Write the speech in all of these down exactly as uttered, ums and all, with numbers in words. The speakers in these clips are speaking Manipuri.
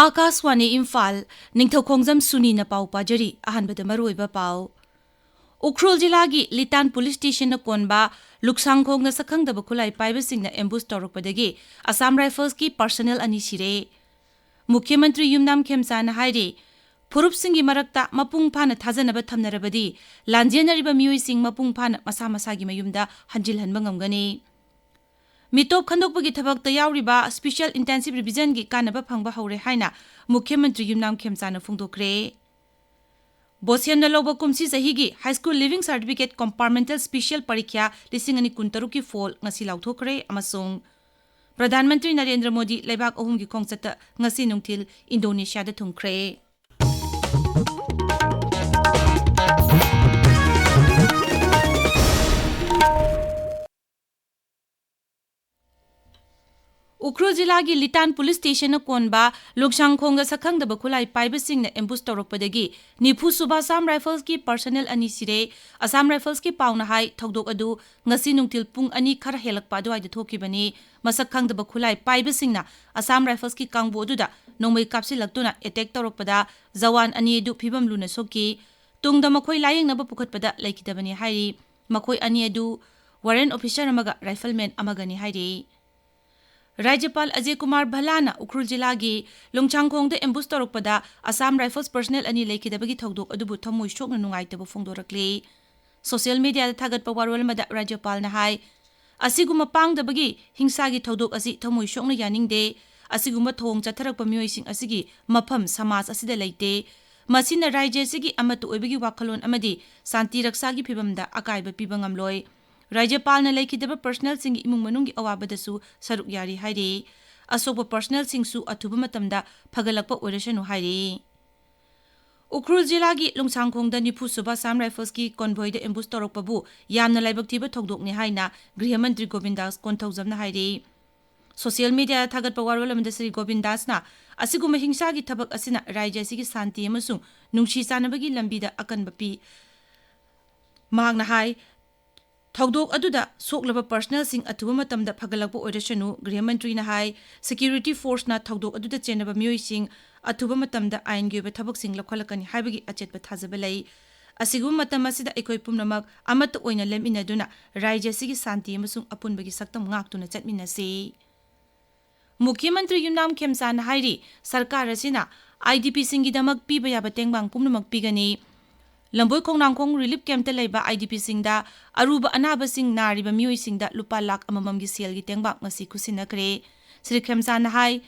ꯑꯥꯀꯥꯁꯋꯥꯅꯤ ꯏꯝꯐꯥꯜ, ꯅꯤꯡꯊꯧꯈꯣꯡꯖꯝ ꯁꯨꯅꯤꯅ ꯄꯥꯎ ꯄꯥꯖꯔꯤ꯫ ꯑꯍꯥꯟꯕꯗ ꯃꯔꯨꯑꯣꯏꯕ ꯄꯥꯎ꯫ ꯎꯈ꯭ꯔꯨꯜ ꯖꯤꯂꯥꯒꯤ ꯂꯤꯇꯥꯟ ꯄꯨꯂꯤꯁ ꯁ꯭ꯇꯦꯁꯟꯅ ꯀꯣꯟꯕ ꯂꯨꯛꯁꯥꯡꯈꯣꯡꯗ ꯁꯛꯈꯪꯗꯕ ꯈꯨꯠꯂꯥꯏ ꯄꯥꯏꯕꯁꯤꯡꯅ ꯑꯦꯝꯕꯨꯁ ꯇꯧꯔꯛꯄꯗꯒꯤ ꯑꯁꯥꯝ ꯔꯥꯏꯐꯜꯁꯀꯤ ꯄꯥꯔꯁꯅꯦꯜ ꯑꯅꯤ ꯁꯤꯔꯦ꯫ ꯃꯨꯈ꯭ꯌ ꯃꯟꯇ꯭ꯔꯤ ꯌꯨꯝꯅꯥꯝ ꯈꯦꯝꯆꯥꯅ ꯍꯥꯏꯔꯤ, ꯐꯨꯔꯨꯞꯁꯤꯡꯒꯤ ꯃꯔꯛꯇ ꯃꯄꯨꯡ ꯐꯥꯅ ꯊꯥꯖꯅꯕ ꯊꯝꯅꯔꯕꯗꯤ ꯂꯥꯟꯖꯦꯟꯅꯔꯤꯕ ꯃꯤꯑꯣꯏꯁꯤꯡ ꯃꯄꯨꯡ ꯐꯥꯅ ꯃꯁꯥ ꯃꯁꯥꯒꯤ ꯃꯌꯨꯝꯗ ꯍꯟꯖꯤꯜꯍꯟꯕ ꯉꯝꯒꯅꯤ꯫ ꯃꯤꯇꯣꯞ ꯈꯟꯗꯣꯛꯄꯒꯤ ꯊꯕꯛꯇ ꯌꯥꯎꯔꯤꯕ ꯁ꯭ꯄꯤꯁꯦꯜ ꯏꯟꯇꯦꯟꯁꯤꯚ ꯔꯤꯚꯤꯖꯟꯒꯤ ꯀꯥꯟꯅꯕ ꯐꯪꯕ ꯍꯧꯔꯦ ꯍꯥꯏꯅ ꯃꯨꯈ꯭ꯌ ꯃꯟꯇ꯭ꯔꯤ ꯌꯨꯝꯅꯥꯝ ꯈꯦꯝꯆꯥꯅ ꯐꯣꯡꯗꯣꯛꯈ꯭ꯔꯦ꯫ ꯕꯣꯁꯦꯝꯅ ꯂꯧꯕ ꯀꯨꯝꯁꯤ ꯆꯍꯤꯒꯤ ꯍꯥꯏ school leaving certificate compartmental special ꯄꯔꯤꯈ꯭ꯌꯥ ꯂꯤꯁꯤꯡ ꯑꯅꯤ ꯀꯨꯟꯇꯔꯨꯛꯀꯤ ꯐꯣꯜ ꯉꯁꯤ ꯂꯥꯎꯊꯣꯛꯈ꯭ꯔꯦ ꯑꯃꯁꯨꯡ ꯄ꯭ꯔꯙꯥꯟ ꯃꯟꯇ꯭ꯔꯤ ꯅꯔꯦꯟꯗ꯭ꯔ ꯃꯣꯗꯤ ꯂꯩꯕꯥꯛ ꯑꯍꯨꯝꯒꯤ ꯈꯣꯡꯆꯠꯇ ꯉꯁꯤ ꯅꯨꯡꯊꯤꯜ ꯏꯟꯗꯣꯅꯦꯁꯤꯌꯥꯗ ꯊꯨꯡꯈ꯭ꯔꯦ꯫ ꯎꯈ꯭ꯔꯨꯜ ꯖꯤꯂꯥꯒꯤ ꯂꯤꯇꯥꯟ ꯄꯨꯂꯤꯁ ꯁ꯭ꯇꯦꯁꯟꯅ ꯀꯣꯟꯕ ꯂꯨꯛꯁꯥꯡꯈꯣꯡꯗ ꯁꯛꯈꯪꯗꯕ ꯈꯨꯠꯂꯥꯏ ꯄꯥꯏꯕꯁꯤꯡꯅ ꯑꯦꯝꯕꯨꯁ ꯇꯧꯔꯛꯄꯗꯒꯤ ꯅꯤꯐꯨ ꯁꯨꯕ ꯑꯁꯥꯝ ꯔꯥꯏꯐꯜꯁꯀꯤ ꯄꯥꯔꯁꯅꯦꯜ ꯑꯅꯤ ꯁꯤꯔꯦ꯫ ꯑꯁꯥꯝ ꯔꯥꯏꯐꯜꯁꯀꯤ ꯄꯥꯎꯅ ꯍꯥꯏ, ꯊꯧꯗꯣꯛ ꯑꯗꯨ ꯉꯁꯤ ꯅꯨꯡꯊꯤꯜ ꯄꯨꯡ ꯑꯅꯤ ꯈꯔ ꯍꯦꯜꯂꯛꯄ ꯑꯗꯨꯋꯥꯏꯗ ꯊꯣꯛꯈꯤꯕꯅꯤ꯫ ꯃꯁꯛ ꯈꯪꯗꯕ ꯈꯨꯠꯂꯥꯏ ꯄꯥꯏꯕꯁꯤꯡꯅ ꯑꯁꯥꯝ ꯔꯥꯏꯐꯜꯁꯀꯤ ꯀꯥꯡꯕꯨ ꯑꯗꯨꯗ ꯅꯣꯡꯃꯩ ꯀꯥꯞꯁꯤꯜꯂꯛꯇꯨꯅ ꯑꯦꯇꯦꯛ ꯇꯧꯔꯛꯄꯗ ꯖꯋꯥꯟ ꯑꯅꯤ ꯑꯗꯨ ꯐꯤꯕꯝ ꯂꯨꯅ ꯁꯣꯛꯈꯤ꯫ ꯇꯨꯡꯗ ꯃꯈꯣꯏ ꯂꯥꯌꯦꯡꯅꯕ ꯄꯨꯈꯠꯄꯗ ꯂꯩꯈꯤꯗꯕꯅꯤ ꯍꯥꯏꯔꯤ꯫ ꯃꯈꯣꯏ ꯑꯅꯤ ꯑꯗꯨ ꯋꯥꯔꯦꯟ ꯑꯣꯐꯤꯁꯥꯔ ꯑꯃꯒ ꯔꯥꯏꯐꯜꯃꯦꯟ ꯑꯃꯒꯅꯤ ꯍꯥꯏꯔꯤ꯫ ꯔꯥꯖ꯭ꯌꯄꯥꯜ ꯑꯖꯌ ꯀꯨꯃꯥꯔ ꯚꯜꯂꯥꯅ ꯎꯈ꯭ꯔꯨꯜ ꯖꯤꯂꯥꯒꯤ ꯂꯨꯡꯁꯥꯡꯈꯣꯡꯗ ꯑꯦꯝꯕꯨꯁ ꯇꯧꯔꯛꯄꯗ ꯑꯁꯥꯝ ꯔꯥꯏꯐꯜꯁ ꯄꯔꯁꯅꯦꯜ ꯑꯅꯤ ꯂꯩꯈꯤꯗꯕꯒꯤ ꯊꯧꯗꯣꯛ ꯑꯗꯨꯕꯨ ꯊꯃꯣꯏ ꯁꯣꯛꯅ ꯅꯨꯡꯉꯥꯏꯇꯕ ꯐꯣꯡꯗꯣꯔꯛꯂꯤ꯫ ꯁꯣꯁꯤꯌꯦꯜ ꯃꯤꯗꯤꯌꯥꯗ ꯊꯥꯒꯠꯄ ꯋꯥꯔꯣꯜ ꯑꯃꯗ ꯔꯥꯖ꯭ꯌꯄꯥꯜꯅ ꯍꯥꯏ, ꯑꯁꯤꯒꯨꯝꯕ ꯄꯥꯡꯗꯕꯒꯤ ꯍꯤꯡꯁꯥꯒꯤ ꯊꯧꯗꯣꯛ ꯑꯁꯤ ꯊꯃꯣꯏ ꯁꯣꯛꯅ ꯌꯥꯅꯤꯡꯗꯦ꯫ ꯑꯁꯤꯒꯨꯝꯕ ꯊꯧꯑꯣꯡ ꯆꯠꯊꯔꯛꯄ ꯃꯤꯑꯣꯏꯁꯤꯡ ꯑꯁꯤꯒꯤ ꯃꯐꯝ ꯁꯃꯥꯖ ꯑꯁꯤꯗ ꯂꯩꯇꯦ꯫ ꯃꯁꯤꯅ ꯔꯥꯖ꯭ꯌ ꯑꯁꯤꯒꯤ ꯑꯃꯠꯇ ꯑꯣꯏꯕꯒꯤ ꯋꯥꯈꯜꯂꯣꯟ ꯑꯃꯗꯤ ꯁꯥꯟꯇꯤ ꯔꯛꯁꯥꯒꯤ ꯐꯤꯚꯝꯗ ꯑꯀꯥꯏꯕ ꯄꯤꯕ ꯉꯝꯂꯣꯏ꯫ ꯔꯥꯖ꯭ꯌꯄꯥꯜꯅ ꯂꯩꯈꯤꯗꯕ ꯄꯔꯁꯅꯦꯜꯁꯤꯡꯒꯤ ꯏꯃꯨꯡ ꯃꯅꯨꯡꯒꯤ ꯑꯋꯥꯕꯗꯁꯨ ꯁꯔꯨꯛ ꯌꯥꯔꯤ ꯍꯥꯏꯔꯤ꯫ ꯑꯁꯣꯛꯄ ꯄꯔꯁꯅꯦꯜꯁꯤꯡꯁꯨ ꯑꯊꯨꯕ ꯃꯇꯝꯗ ꯐꯒꯠꯂꯛꯄ ꯑꯣꯏꯔꯁꯅꯨ ꯍꯥꯏꯔꯤ꯫ ꯎꯈ꯭ꯔꯨꯜ ꯖꯤꯂꯥꯒꯤ ꯂꯨꯡꯁꯥꯡꯈꯣꯡꯗ ꯅꯤꯐꯨ ꯁꯨꯕ ꯑꯁꯥꯝ ꯔꯥꯏꯐꯜꯁꯀꯤ ꯀꯣꯟꯚꯣꯏꯗ ꯑꯦꯝꯕꯨꯁ ꯇꯧꯔꯛꯄꯕꯨ ꯌꯥꯝꯅ ꯂꯥꯏꯕꯛ ꯊꯤꯕ ꯊꯧꯗꯣꯛꯅꯤ ꯍꯥꯏꯅ ꯒ꯭ꯔꯤꯍ ꯃꯟꯇ꯭ꯔꯤ ꯒꯣꯕꯤꯟꯗꯥꯁ ꯀꯣꯟꯊꯧꯖꯝꯅ ꯍꯥꯏꯔꯤ꯫ ꯁꯣꯁꯤꯌꯦꯜ ꯃꯤꯗꯤꯌꯥꯗ ꯊꯥꯒꯠꯄ ꯋꯥꯔꯣꯜ ꯑꯃꯗ ꯁ꯭ꯔꯤ ꯒꯣꯕꯤꯟꯗꯥꯁꯅ ꯑꯁꯤꯒꯨꯝꯕ ꯍꯤꯡꯁꯥꯒꯤ ꯊꯕꯛ ꯑꯁꯤꯅ ꯔꯥꯖ꯭ꯌ ꯑꯁꯤꯒꯤ ꯁꯥꯟꯇꯤ ꯑꯃꯁꯨꯡ ꯅꯨꯡꯁꯤ ꯆꯥꯟꯅꯕꯒꯤ ꯂꯝꯕꯤꯗ ꯑꯀꯟꯕ ꯄꯤ꯫ ꯃꯍꯥꯛꯅ ꯍꯥꯏ, ꯊꯧꯗꯣꯛ ꯑꯗꯨꯗ ꯁꯣꯛꯂꯕ ꯄꯔꯁꯅꯦꯜꯁꯤꯡ ꯑꯊꯨꯕ ꯃꯇꯝꯗ ꯐꯒꯠꯂꯛꯄ ꯑꯣꯏꯔꯁꯅꯨ, ꯒ꯭ꯔꯤꯍ ꯃꯟꯇ꯭ꯔꯤꯅ ꯍꯥꯏ, ꯁꯦꯀ꯭ꯌꯨꯔꯤꯇꯤ ꯐꯣꯔꯁꯅ ꯊꯧꯗꯣꯛ ꯑꯗꯨꯗ ꯆꯦꯟꯅꯕ ꯃꯤꯑꯣꯏꯁꯤꯡ ꯑꯊꯨꯕ ꯃꯇꯝꯗ ꯑꯥꯏꯟꯒꯤ ꯑꯣꯏꯕ ꯊꯕꯛꯁꯤꯡ ꯂꯧꯈꯠꯂꯛꯀꯅꯤ ꯍꯥꯏꯕꯒꯤ ꯑꯆꯦꯠꯄ ꯊꯥꯖꯕ ꯂꯩ꯫ ꯑꯁꯤꯒꯨꯝꯕ ꯃꯇꯝ ꯑꯁꯤꯗ ꯑꯩꯈꯣꯏ ꯄꯨꯝꯅꯃꯛ ꯑꯃꯠꯇ ꯑꯣꯏꯅ ꯂꯦꯞꯃꯤꯟꯅꯗꯨꯅ ꯔꯥꯖ꯭ꯌ ꯑꯁꯤꯒꯤ ꯁꯥꯟꯇꯤ ꯑꯃꯁꯨꯡ ꯑꯄꯨꯟꯕꯒꯤ ꯁꯛꯇꯝ ꯉꯥꯛꯇꯨꯅ ꯆꯠꯃꯤꯟꯅꯁꯤ꯫ ꯃꯨꯈ꯭ꯌ ꯃꯟꯇ꯭ꯔꯤ ꯌꯨꯝꯅꯥꯝ ꯈꯦꯝꯆꯥꯅ ꯍꯥꯏꯔꯤ, ꯁꯔꯀꯥꯔ ꯑꯁꯤꯅ ꯑꯥꯏ ꯗꯤ ꯄꯤꯁꯤꯡꯒꯤꯗꯃꯛ ꯄꯤꯕ ꯌꯥꯕ ꯇꯦꯡꯕꯥꯡ ꯄꯨꯝꯅꯃꯛ ꯄꯤꯒꯅꯤ꯫ ꯂꯝꯕꯣꯏ ꯈꯣꯡꯅꯥꯡꯈꯣꯡ ꯔꯤꯂꯤꯐ ꯀꯦꯝꯞꯇ ꯂꯩꯕ ꯑꯥꯏ ꯗꯤ ꯄꯤꯁꯤꯡꯗ ꯑꯔꯨꯕ ꯑꯅꯥꯕꯁꯤꯡ ꯅꯥꯔꯤꯕ ꯃꯤꯑꯣꯏꯁꯤꯡꯗ ꯂꯨꯄꯥ ꯂꯥꯈ ꯑꯃꯃꯝꯒꯤ ꯁꯦꯜꯒꯤ ꯇꯦꯡꯕꯥꯡ ꯉꯁꯤ ꯈꯨꯠꯁꯤꯟꯅꯈ꯭ꯔꯦ꯫ ꯁ꯭ꯔꯤ ꯈꯦꯝꯆꯥꯅ ꯍꯥꯏ,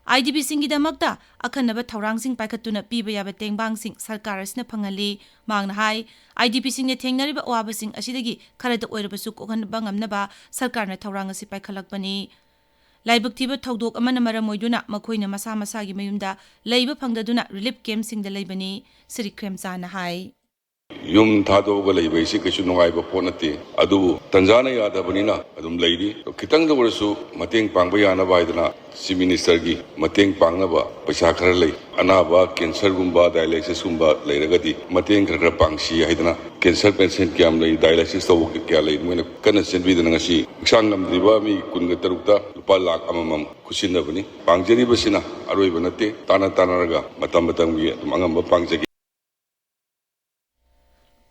ꯑꯥꯏ ꯗꯤ ꯄꯤꯁꯤꯡꯒꯤꯗꯃꯛꯇ ꯑꯈꯟꯅꯕ ꯊꯧꯔꯥꯡꯁꯤꯡ ꯄꯥꯏꯈꯠꯇꯨꯅ ꯄꯤꯕ ꯌꯥꯕ ꯇꯦꯡꯕꯥꯡꯁꯤꯡ ꯁꯔꯀꯥꯔ ꯑꯁꯤꯅ ꯐꯪꯍꯜꯂꯤ꯫ ꯃꯍꯥꯛꯅ ꯍꯥꯏ, ꯑꯥꯏ ꯗꯤ ꯄꯤꯁꯤꯡꯅ ꯊꯦꯡꯅꯔꯤꯕ ꯑꯋꯥꯕꯁꯤꯡ ꯑꯁꯤꯗꯒꯤ ꯈꯔꯇ ꯑꯣꯏꯔꯕꯁꯨ ꯀꯣꯛꯍꯟꯕ ꯉꯝꯅꯕ ꯁꯔꯀꯥꯔꯅ ꯊꯧꯔꯥꯡ ꯑꯁꯤ ꯄꯥꯏꯈꯠꯂꯛꯄꯅꯤ꯫ ꯂꯥꯏꯕꯛ ꯊꯤꯕ ꯊꯧꯗꯣꯛ ꯑꯃꯅ ꯃꯔꯝ ꯑꯣꯏꯗꯨꯅ ꯃꯈꯣꯏꯅ ꯃꯁꯥ ꯃꯁꯥꯒꯤ ꯃꯌꯨꯝꯗ ꯂꯩꯕ ꯐꯪꯗꯗꯨꯅ ꯔꯤꯂꯤꯐ ꯀꯦꯝꯞꯁꯤꯡꯗ ꯂꯩꯕꯅꯤ, ꯁ꯭ꯔꯤ ꯈ꯭ꯔꯦꯝꯆꯥꯅ ꯍꯥꯏ꯫ ꯌꯨꯝ ꯊꯥꯗꯣꯛꯑꯒ ꯂꯩꯕ ꯍꯥꯏꯁꯤ ꯀꯩꯁꯨ ꯅꯨꯡꯉꯥꯏꯕ ꯄꯣꯠ ꯅꯠꯇꯦ꯫ ꯑꯗꯨꯕꯨ ꯇꯟꯖꯥꯅ ꯌꯥꯗꯕꯅꯤꯅ ꯑꯗꯨꯝ ꯂꯩꯔꯤ꯫ ꯈꯤꯇꯪꯗ ꯑꯣꯏꯔꯁꯨ ꯃꯇꯦꯡ ꯄꯥꯡꯕ ꯌꯥꯅꯕ ꯍꯥꯏꯗꯅ ꯆꯤꯐ ꯃꯤꯅꯤꯁꯇꯔꯒꯤ ꯃꯇꯦꯡ ꯄꯥꯡꯅꯕ ꯄꯩꯁꯥ ꯈꯔ ꯂꯩ꯫ ꯑꯅꯥꯕ ꯀꯦꯟꯁꯔꯒꯨꯝꯕ, ꯗꯥꯏꯂꯥꯏꯁꯤꯁꯀꯨꯝꯕ ꯂꯩꯔꯒꯗꯤ ꯃꯇꯦꯡ ꯈꯔ ꯈꯔ ꯄꯥꯡꯁꯤ ꯍꯥꯏꯗꯅ, ꯀꯦꯟꯁꯔ ꯄꯦꯁꯦꯟꯠ ꯀꯌꯥꯝ ꯂꯩ, ꯗꯥꯏꯂꯥꯏꯁꯤꯁ ꯇꯧꯕ ꯀꯌꯥ ꯂꯩ, ꯃꯣꯏꯅ ꯀꯟꯅ ꯆꯦꯟꯕꯤꯗꯅ ꯉꯁꯤ ꯍꯛꯆꯥꯡ ꯉꯝꯗ꯭ꯔꯤꯕ ꯃꯤ ꯀꯨꯟꯒ ꯇꯔꯨꯛꯇ ꯂꯨꯄꯥ ꯂꯥꯈ ꯑꯃꯃꯝ ꯈꯨꯠꯁꯤꯟꯅꯕꯅꯤ꯫ ꯄꯥꯡꯖꯔꯤꯕꯁꯤꯅ ꯑꯔꯣꯏꯕ ꯅꯠꯇꯦ, ꯇꯥꯟꯅ ꯇꯥꯟꯅꯔꯒ ꯃꯇꯝ ꯃꯇꯝꯒꯤ ꯑꯗꯨꯝ ꯑꯉꯝꯕ ꯄꯥꯡꯖꯒꯦ꯫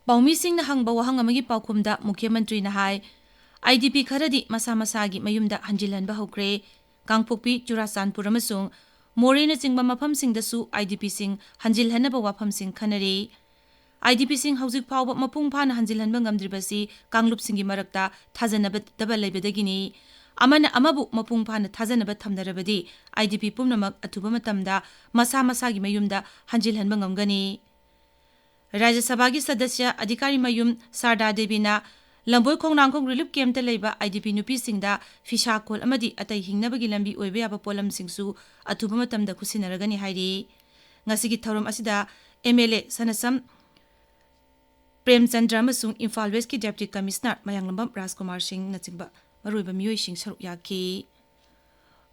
ꯄꯥꯎꯃꯤꯁꯤꯡꯅ ꯍꯪꯕ ꯋꯥꯍꯪ ꯑꯃꯒꯤ ꯄꯥꯎꯈꯨꯝꯗ ꯃꯨꯈ꯭ꯌ ꯃꯟꯇ꯭ꯔꯤꯅ ꯍꯥꯏ, ꯑꯥꯏ ꯗꯤ ꯄꯤ ꯈꯔꯗꯤ ꯃꯁꯥ ꯃꯁꯥꯒꯤ ꯃꯌꯨꯝꯗ ꯍꯟꯖꯤꯜꯍꯟꯕ ꯍꯧꯈ꯭ꯔꯦ꯫ ꯀꯥꯡꯄꯣꯛꯄꯤ, ꯆꯨꯔꯥꯆꯥꯟꯄꯨꯔ ꯑꯃꯁꯨꯡ ꯃꯣꯔꯦꯅꯆꯤꯡꯕ ꯃꯐꯝꯁꯤꯡꯗꯁꯨ ꯑꯥꯏ ꯗꯤ ꯄꯤꯁꯤꯡ ꯍꯟꯖꯤꯜꯍꯟꯅꯕ ꯋꯥꯐꯝꯁꯤꯡ ꯈꯟꯅꯔꯤ꯫ ꯑꯥꯏ ꯗꯤ ꯄꯤꯁꯤꯡ ꯍꯧꯖꯤꯛ ꯐꯥꯎꯕ ꯃꯄꯨꯡ ꯐꯥꯅ ꯍꯟꯖꯤꯜꯍꯟꯕ ꯉꯝꯗ꯭ꯔꯤꯕꯁꯤ ꯀꯥꯡꯂꯨꯞꯁꯤꯡꯒꯤ ꯃꯔꯛꯇ ꯊꯥꯖꯅꯕꯗꯕ ꯂꯩꯕꯗꯒꯤꯅꯤ꯫ ꯑꯃꯅ ꯑꯃꯕꯨ ꯃꯄꯨꯡ ꯐꯥꯅ ꯊꯥꯖꯅꯕ ꯊꯝꯅꯔꯕꯗꯤ ꯑꯥꯏ ꯗꯤ ꯄꯤ ꯄꯨꯝꯅꯃꯛ ꯑꯊꯨꯕ ꯃꯇꯝꯗ ꯃꯁꯥ ꯃꯁꯥꯒꯤ ꯃꯌꯨꯝꯗ ꯍꯟꯖꯤꯜꯍꯟꯕ ꯉꯝꯒꯅꯤ꯫ ꯔꯥꯖ꯭ꯌ ꯁꯚꯥꯒꯤ ꯁꯗꯁ꯭ꯌ ꯑꯙꯤꯀꯥꯔꯤ ꯃꯌꯨꯝ ꯁꯥꯔꯗꯥ ꯗꯦꯕꯤꯅ ꯂꯝꯕꯣꯏ ꯈꯣꯡꯅꯥꯡꯈꯣꯡ ꯔꯤꯂꯤꯐ ꯀꯦꯝꯞꯇ ꯂꯩꯕ ꯑꯥꯏ ꯗꯤ ꯄꯤ ꯅꯨꯄꯤꯁꯤꯡꯗ ꯐꯤꯁꯥ ꯀꯣꯜ ꯑꯃꯗꯤ ꯑꯇꯩ ꯍꯤꯡꯅꯕꯒꯤ ꯂꯝꯕꯤ ꯑꯣꯏꯕ ꯌꯥꯕ ꯄꯣꯠꯂꯝꯁꯤꯡꯁꯨ ꯑꯊꯨꯕ ꯃꯇꯝꯗ ꯈꯨꯠꯁꯤꯟꯅꯔꯒꯅꯤ ꯍꯥꯏꯔꯤ꯫ ꯉꯁꯤꯒꯤ ꯊꯧꯔꯝ ꯑꯁꯤꯗ ꯑꯦꯝ ꯑꯦꯜ ꯑꯦ ꯁꯅꯁꯝ ꯄ꯭ꯔꯦꯝꯆꯟꯗ꯭ꯔ ꯑꯃꯁꯨꯡ ꯏꯝꯐꯥꯜ ꯋꯦꯁꯀꯤ ꯗꯦꯄ꯭ꯌꯨꯇꯤ ꯀꯃꯤꯁꯅꯔ ꯃꯌꯥꯡꯂꯝꯕꯝ ꯔꯥꯖꯀꯨꯃꯥꯔ ꯁꯤꯡꯅꯆꯤꯡꯕ ꯃꯔꯨꯑꯣꯏꯕ ꯃꯤꯑꯣꯏꯁꯤꯡ ꯁꯔꯨꯛ ꯌꯥꯈꯤ꯫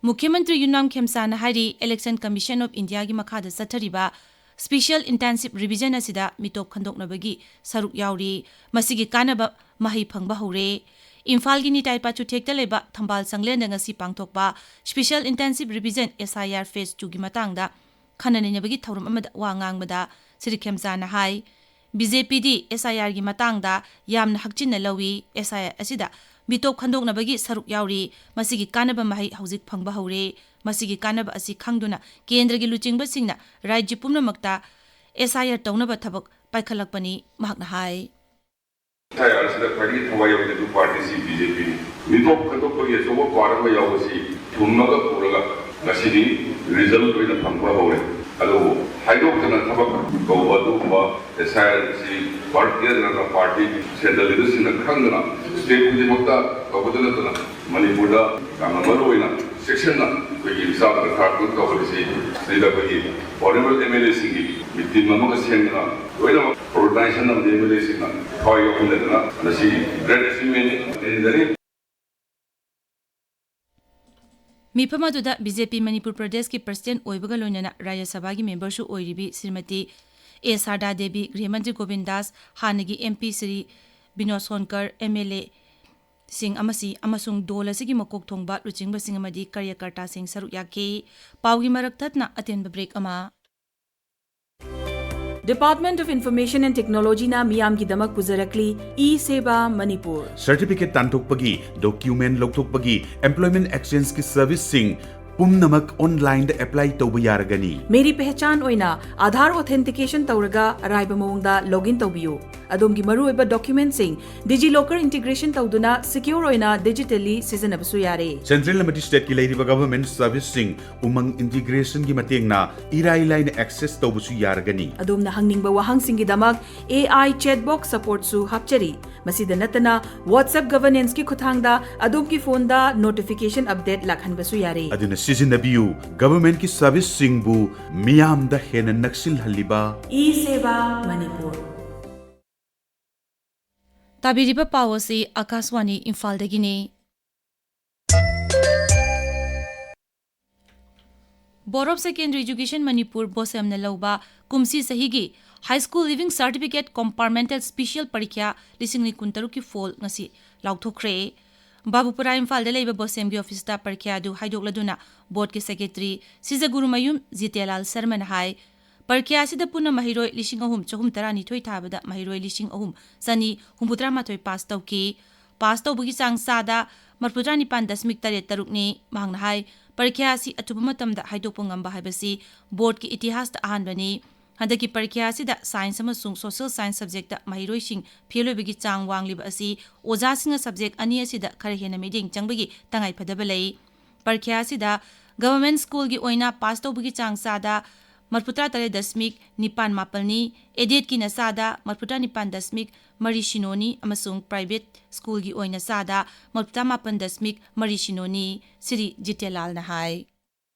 ꯃꯨꯈ꯭ꯌ ꯃꯟꯇ꯭ꯔꯤ ꯌꯨꯝꯅꯥꯝ ꯈꯦꯝꯆꯥꯅ ꯍꯥꯏꯔꯤ, ꯏꯂꯦꯛꯁꯟ ꯀꯃꯤꯁꯟ ꯑꯣꯐ ꯏꯟꯗꯤꯌꯥꯒꯤ ꯃꯈꯥꯗ ꯆꯠꯊꯔꯤꯕ Special Intensive Revision ꯑꯁꯤꯗ ꯃꯤꯇꯣꯞ ꯈꯟꯗꯣꯛꯅꯕꯒꯤ ꯁꯔꯨꯛ ꯌꯥꯎꯔꯤ꯫ ꯃꯁꯤꯒꯤ ꯀꯥꯟꯅꯕ ꯃꯍꯩ ꯐꯪꯕ ꯍꯧꯔꯦ꯫ ꯏꯝꯐꯥꯜꯒꯤ ꯅꯤꯇꯥꯏ ꯄꯥꯆꯨꯊꯦꯛꯇ ꯂꯩꯕ ꯊꯝꯕꯥꯜ ꯆꯪꯂꯦꯟꯗ ꯉꯁꯤ ꯄꯥꯡꯊꯣꯛꯄ Special Intensive Revision S I R Phase two ꯒꯤ ꯃꯇꯥꯡꯗ ꯈꯟꯅ ꯅꯩꯅꯕꯒꯤ ꯊꯧꯔꯝ ꯑꯃꯗ ꯋꯥ ꯉꯥꯡꯕꯗ ꯁ꯭ꯔꯤ ꯈꯦꯝꯆꯥꯅ ꯍꯥꯏ, B J P D S I R ꯒꯤ ꯃꯇꯥꯡꯗ ꯌꯥꯝꯅ ꯍꯛꯆꯤꯟꯅ ꯂꯧꯏ꯫ S I R ꯑꯁꯤꯗ ꯃꯤꯇꯣꯞ ꯈꯟꯗꯣꯛꯅꯕꯒꯤ ꯁꯔꯨꯛ ꯌꯥꯎꯔꯤ꯫ ꯃꯁꯤꯒꯤ ꯀꯥꯟꯅꯕ ꯃꯍꯩ ꯍꯧꯖꯤꯛ ꯐꯪꯕ ꯍꯧꯔꯦ꯫ ꯃꯁꯤꯒꯤ ꯀꯥꯟꯅꯕ ꯑꯁꯤ ꯈꯪꯗꯨꯅ ꯀꯦꯟꯗ꯭ꯔꯒꯤ ꯂꯨꯆꯤꯡꯕꯁꯤꯡꯅ ꯔꯥꯖ꯭ꯌ ꯄꯨꯝꯅꯃꯛꯇ S I R ꯇꯧꯅꯕ ꯊꯕꯛ ꯄꯥꯏꯈꯠꯂꯛꯄꯅꯤ, ꯃꯍꯥꯛꯅ ꯍꯥꯏ꯫ S I R ꯑꯁꯤꯗ ꯈ꯭ꯋꯥꯏꯗꯒꯤ ꯊꯋꯥꯏ ꯌꯥꯎꯗꯕ ꯄꯥꯔꯇꯤꯁꯤ B J P ꯅꯤ꯫ ꯃꯤꯇꯣꯞ ꯈꯟꯗꯣꯛꯄꯒꯤ ꯑꯆꯧꯕ ꯄꯥꯔꯠ ꯑꯃ ꯌꯥꯎꯕꯁꯤ ꯊꯨꯝꯃꯒ ꯄꯨꯔꯒ ꯉꯁꯤꯗꯤ ꯔꯤꯖꯜꯠ ꯑꯣꯏꯅ ꯐꯪꯕ ꯍꯧꯔꯦ꯫ ꯑꯗꯨꯕꯨ ꯍꯥꯏꯗꯣꯛꯇꯅ ꯊꯕꯛ ꯀꯧꯕ ꯑꯗꯨꯒꯨꯝꯕ S I R ꯑꯁꯤ ꯚꯥꯔꯠꯇꯤꯌ ꯖꯅꯇꯥ ꯄꯥꯔꯇꯤ ꯁꯦꯟꯇ꯭ꯔꯦꯜ ꯂꯤꯗꯔꯁꯤꯡꯅ ꯈꯪꯗꯅ ꯁ꯭ꯇꯦꯠ ꯈꯨꯗꯤꯡꯃꯛꯇ ꯇꯧꯕꯗ ꯅꯠꯇꯅ ꯃꯅꯤꯄꯨꯔꯗ ꯌꯥꯝꯅ ꯃꯔꯨ ꯑꯣꯏꯅ ꯆꯦꯛꯁꯤꯟꯅ ꯑꯩꯈꯣꯏꯒꯤ ꯔꯤꯖꯥꯔꯚ ꯗꯔꯀꯥꯔ ꯇꯧꯔꯤꯁꯤ꯫ ꯁꯤꯗ ꯑꯩꯈꯣꯏꯒꯤ ꯑꯣꯅꯔꯦꯕꯜ M L A ꯁꯤꯡꯒꯤ ꯃꯤꯇꯤꯡ ꯑꯃꯒ ꯁꯦꯝꯗꯅ ꯂꯣꯏꯅꯃꯛ ꯑꯣꯔꯒꯅꯥꯏꯖꯦꯁꯟ ꯑꯃꯗꯤ M L A ꯁꯤꯡꯅ ꯊꯋꯥꯏ ꯌꯥꯎꯍꯟꯗꯅ ꯉꯁꯤ ꯒ꯭ꯔꯦꯠ ꯑꯦꯆꯤꯚꯃꯦꯟꯅꯤ꯫ ꯃꯤꯐꯝ ꯑꯗꯨꯗ B J P ꯃꯅꯤꯄꯨꯔ ꯄ꯭ꯔꯗꯦꯁꯀꯤ ꯄ꯭ꯔꯁꯤꯗꯦꯟꯠ ꯑꯣꯏꯕꯒ ꯂꯣꯏꯅꯅ ꯔꯥꯖ꯭ꯌ ꯁꯚꯥꯒꯤ ꯃꯦꯝꯕꯔꯁꯨ ꯑꯣꯏꯔꯤꯕꯤ ꯁ꯭ꯔꯤꯃꯇꯤ ꯑꯦ ꯁꯥꯔꯗꯥ ꯗꯦꯕꯤ, ꯒ꯭ꯔꯤꯍꯃꯟꯇ꯭ꯔꯤ ꯒꯣꯕꯤꯟ ꯗꯥꯁ, ꯍꯥꯟꯅꯒꯤ M P Shri Vinod ꯁꯣꯟꯀꯔ, M L A ꯁꯤꯡ ꯑꯃꯁꯤ ꯑꯃꯁꯨꯡ ꯗꯣꯜ ꯑꯁꯤꯒꯤ ꯃꯀꯣꯛ ꯊꯣꯡꯕ ꯂꯨꯆꯤꯡꯕꯁꯤꯡ ꯑꯃꯗꯤ ꯀꯥꯔꯌꯀꯔꯇꯥꯁꯤꯡ ꯁꯔꯨꯛ ꯌꯥꯈꯤ꯫ ꯄꯥꯎꯒꯤ ꯃꯔꯛ ꯊꯠꯅ ꯑꯇꯦꯟꯕ ꯕ꯭ꯔꯦꯛ ꯑꯃ꯫ Department of Information and Technology ꯅ ꯃꯤꯌꯥꯝꯒꯤꯗꯃꯛ ꯄꯨꯖꯔꯛꯂꯤ E-Seva Manipur꯫ ꯁꯔꯇꯤꯐꯤꯀꯦꯠ ꯇꯥꯟꯊꯣꯛꯄꯒꯤ, ꯗꯣꯀ꯭ꯌꯨꯃꯦꯟ ꯂꯧꯊꯣꯛꯄꯒꯤ, ꯑꯦꯝꯄ꯭ꯂꯣꯏꯃꯦꯟ ꯑꯦꯛꯁꯆꯦꯟꯖꯀꯤ ꯁꯔꯚꯤꯁꯁꯤꯡ ꯄꯨꯝꯅꯃꯛ ꯑꯣꯟꯂꯥꯏꯟꯗ ꯑꯦꯄ꯭ꯂꯥꯏ ꯇꯧꯕ ꯌꯥꯔꯒꯅꯤ꯫ ꯃꯦꯔꯤ ꯄꯦꯍꯆꯥꯟ ꯑꯣꯏꯅ ꯑꯥꯙꯥꯔ ꯑꯣꯊꯦꯟꯇꯤꯀꯦꯁꯟ ꯇꯧꯔꯒ ꯑꯔꯥꯏꯕ ꯃꯑꯣꯡꯗ ꯂꯣꯒ ꯏꯟ ꯇꯧꯕꯤꯌꯨ꯫ ꯑꯗꯣꯝꯒꯤ ꯃꯔꯨꯑꯣꯏꯕ ꯗꯣꯀ꯭ꯌꯨꯃꯦꯟꯁꯤꯡ DigiLocker ꯏꯟꯇꯤꯒ꯭ꯔꯦꯁꯟ ꯇꯧꯗꯨꯅ ꯁꯤꯀ꯭ꯌꯣꯔ ꯑꯣꯏꯅ ꯗꯤꯖꯤꯇꯦꯜꯂꯤ ꯁꯤꯖꯤꯟꯅꯕꯁꯨ ꯌꯥꯔꯦ꯫ ꯁꯦꯟꯇ꯭ꯔꯦꯜ ꯑꯃꯗꯤ ꯁ꯭ꯇꯦꯠꯀꯤ ꯂꯩꯔꯤꯕ ꯒꯚꯔꯟꯃꯦꯟꯠ ꯁꯔꯚꯤꯁꯁꯤꯡ ꯎꯃꯪ ꯏꯟꯇꯤꯒ꯭ꯔꯦꯁꯟꯒꯤ ꯃꯇꯦꯡꯅ ꯏꯔꯥꯏ ꯂꯥꯏꯅ ꯑꯦꯛꯁꯦꯁ ꯇꯧꯕꯁꯨ ꯌꯥꯔꯒꯅꯤ꯫ ꯑꯗꯣꯝꯅ ꯍꯪꯅꯤꯡꯕ ꯋꯥꯍꯪꯁꯤꯡꯒꯤꯗꯃꯛ A I chatbot supportꯁꯨ ꯍꯥꯞꯆꯔꯤ꯫ ꯃꯁꯤꯗ ꯅꯠꯇꯅ WhatsApp ꯒꯚꯔꯅꯦꯟꯁꯀꯤ ꯈꯨꯠꯊꯥꯡꯗ ꯑꯗꯣꯝꯒꯤ ꯐꯣꯟꯗ ꯅꯣꯇꯤꯐꯤꯀꯦꯁꯟ ꯑꯞꯗꯦꯠ ꯂꯥꯛꯍꯟꯕꯁꯨ ꯌꯥꯔꯦ꯫ ꯑꯗꯨꯅ ꯁꯤꯖꯤꯟꯅꯕꯤꯌꯨ, ꯒꯚꯔꯟꯃꯦꯟꯠꯀꯤ ꯁꯔꯚꯤꯁꯁꯤꯡꯕꯨ ꯃꯤꯌꯥꯝꯗ ꯍꯦꯟꯅ ꯅꯛꯁꯤꯜꯍꯜꯂꯤꯕ꯫ E-Seva Manipur꯫ ꯇꯥꯕꯤꯔꯤꯕ ꯄꯥꯎ ꯑꯁꯤ ꯑꯥꯀꯥꯁꯋꯥꯅꯤ ꯏꯝꯐꯥꯜꯗꯒꯤꯅꯤ꯫ Board of Secondary Education Manipur, BOSEMꯅ ꯂꯧꯕ ꯀꯨꯝꯁꯤ ꯆꯍꯤꯒꯤ High School Leaving Certificate Compartmental Special ꯄꯔꯤꯈ꯭ꯌꯥ ꯂꯤꯁꯤꯡ ꯑꯅꯤ ꯀꯨꯟꯇꯔꯨꯛꯀꯤ ꯐꯣꯜ ꯉꯁꯤ ꯂꯥꯎꯊꯣꯛꯈ꯭ꯔꯦ꯫ ꯕꯥꯕꯨꯄꯨꯔꯥ ꯏꯝꯐꯥꯜꯗ ꯂꯩꯕ ꯕꯣꯁꯦꯝꯒꯤ ꯑꯣꯐꯤꯁꯇ ꯄꯔꯤꯈ꯭ꯌꯥ ꯑꯗꯨ ꯍꯥꯏꯗꯣꯛꯂꯗꯨꯅ ꯕꯣꯔꯗꯀꯤ ꯁꯦꯀ꯭ꯔꯦꯇꯔꯤ ꯁꯤꯖꯒꯨꯔꯨꯃꯌꯨꯝ ꯖꯤꯇꯦꯂꯥꯜ ꯁꯔꯃꯅ ꯍꯥꯏ, ꯄꯔꯤꯈ꯭ꯌꯥ ꯑꯁꯤꯗ ꯄꯨꯟꯅ ꯃꯍꯩꯔꯣꯏ ꯂꯤꯁꯤꯡ ꯑꯍꯨꯝ ꯆꯍꯨꯝ ꯇꯔꯥꯅꯤꯊꯣꯏ ꯊꯥꯕꯗ ꯃꯍꯩꯔꯣꯏ ꯂꯤꯁꯤꯡ ꯑꯍꯨꯝ ꯆꯅꯤ ꯍꯨꯝꯐꯨꯇꯔꯥ ꯃꯥꯊꯣꯏ ꯄꯥꯁ ꯇꯧꯈꯤ꯫ ꯄꯥꯁ ꯇꯧꯕꯒꯤ ꯆꯥꯡ ꯆꯥꯗ ꯃꯔꯤꯐꯨꯇꯔꯥ ꯅꯤꯄꯥꯟ ꯗꯁꯃꯤꯛ ꯇꯔꯦꯠ ꯇꯔꯨꯛꯅꯤ꯫ ꯃꯍꯥꯛꯅ ꯍꯥꯏ, ꯄꯔꯤꯈ꯭ꯌꯥ ꯑꯁꯤ ꯑꯊꯨꯕ ꯃꯇꯝꯗ ꯍꯥꯏꯗꯣꯛꯄ ꯉꯝꯕ ꯍꯥꯏꯕꯁꯤ ꯕꯣꯔꯗꯀꯤ ꯏꯇꯤꯍꯥꯁꯇ ꯑꯍꯥꯟꯕꯅꯤ꯫ ꯍꯟꯗꯛꯀꯤ ꯄꯔꯤꯈ꯭ꯌꯥ ꯑꯁꯤꯗ ꯁꯥꯏꯟꯁ ꯑꯃꯁꯨꯡ ꯁꯣꯁꯤꯌꯦꯜ ꯁꯥꯏꯟꯁ ꯁꯕꯖꯦꯛꯇ ꯃꯍꯩꯔꯣꯏꯁꯤꯡ ꯐꯦꯜ ꯑꯣꯏꯕꯒꯤ ꯆꯥꯡ ꯋꯥꯡꯂꯤꯕ ꯑꯁꯤ ꯑꯣꯖꯥꯁꯤꯡꯅ ꯁꯕꯖꯦꯛ ꯑꯅꯤ ꯑꯁꯤꯗ ꯈꯔ ꯍꯦꯟꯅ ꯃꯤꯠꯌꯦꯡ ꯆꯪꯕꯒꯤ ꯇꯉꯥꯏꯐꯗꯕ ꯂꯩ꯫ ꯄꯔꯤꯈ꯭ꯌꯥ ꯑꯁꯤꯗ ꯒꯚꯔꯟꯃꯦꯟꯠ ꯁ꯭ꯀꯨꯜꯒꯤ ꯑꯣꯏꯅ ꯄꯥꯁ ꯇꯧꯕꯒꯤ ꯆꯥꯡ ꯆꯥꯗ ꯃꯔꯤꯐꯨꯇꯔꯥ ꯇꯔꯦꯠ ꯗꯁꯃꯤꯛ ꯅꯤꯄꯥꯟ ꯃꯥꯄꯜꯅꯤ, ꯑꯦꯗꯦꯗꯀꯤꯅ ꯆꯥꯗ ꯃꯔꯤꯐꯨꯇꯔꯥ ꯅꯤꯄꯥꯟ ꯗꯁꯃꯤꯛ ꯃꯔꯤ ꯁꯤꯅꯣꯅꯤ ꯑꯃꯁꯨꯡ ꯄ꯭ꯔꯥꯏꯚꯦꯠ ꯁ꯭ꯀꯨꯜꯒꯤ ꯑꯣꯏꯅ ꯆꯥꯗ ꯃꯔꯤꯐꯨꯇꯔꯥ ꯃꯥꯄꯟ ꯗꯁꯃꯤꯛ ꯃꯔꯤ ꯁꯤꯅꯣꯅꯤ꯫ ꯁ꯭ꯔꯤ ꯖꯤꯇꯦꯂꯥꯜꯅ ꯍꯥꯏ꯫